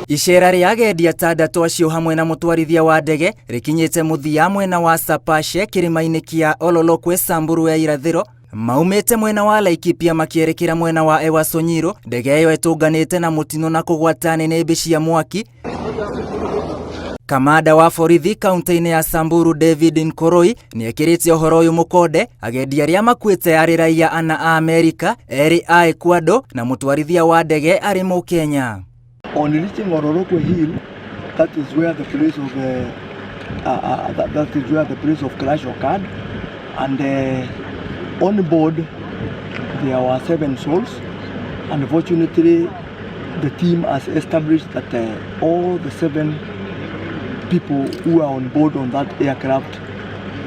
Icera rĩa agendi atandatũ acio hamwe na mũtwarithia wa ndege rĩkinyĩte mũthia mwena wa Sapashe kĩrĩma-inĩ kĩa Ololokwe Samburu ya irathĩro maumĩte mwena wa Laikipia makĩerekera mwena wa Ewaso Nyiro. Ndege ĩyo ĩtũnganĩte na mũtino na kũgwata nĩnĩmbĩ cia mwaki. Kamanda wa borithi kaunti-inĩ ya Samburu David Nkoroi nĩekĩrĩte ũhoro ũyũ mũkonde. Agendi arĩa makuĩte arĩ raia ana a Amerika, erĩ a Ecuador na mũtwarithia wa ndege arĩ Mũkenya. On reaching Ololokwe Hill, that is where the place of that is where the place of crash occurred, and on board there were 7 souls. Unfortunately, the team has established that all the 7 people who are on board on that aircraft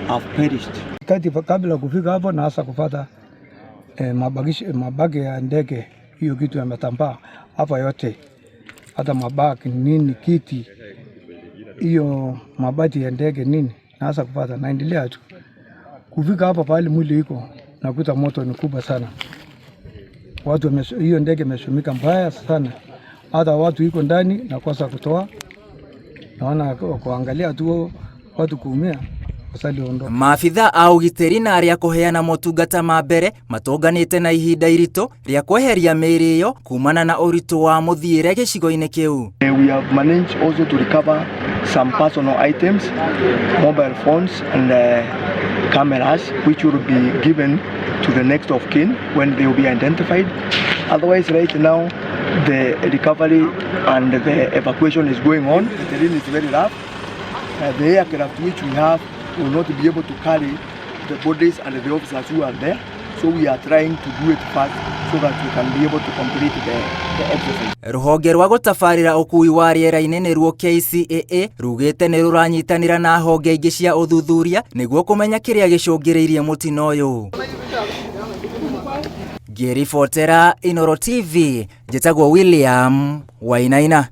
have perished. Kati kabla kufika hapo na hasa kupata mabaki ya ndege hiyo kitu yametambaa hapa yote, hata mabaki nini kiti hiyo mabati ya ndege nini na hasa kupata, naendelea tu kufika hapa pale mwili iko nakuta moto ni kubwa sana. Watu hiyo ndege imeshumika mbaya sana, hata watu iko ndani nakosa kutoa, naona kuangalia tu watu kuumia. Maabitha a ũgitĩri na arĩa kũheana motungata ma mbere matũnganĩte na ihinda iritũ rĩa kweheria mĩĩrĩ ĩyo kumana na ũritũ wa mũthiĩre gĩcigo-inĩ kĩu. We have managed also to recover some personal items, mobile phones and cameras, which will be given to the next of kin when they will be identified. Otherwise, right now, the recovery and the evacuation is going on. The terrain is very rough. The aircraft which we have will not be able to carry the bodies and the officers who are there. So we are trying to do it fast so that we can be able to complete the exercise. Ruhonge rwa gũtabarĩra ũkui wa rĩera-inĩ nĩruo KCAA rugĩte nĩ rũranyitanĩra na honge ingĩ cia ũthuthuria nĩguo kũmenya kĩrĩa gĩcũngĩrĩirie mũtino ũyũ. Ngĩribotera Inooro TV, njĩtagwo William Wainaina.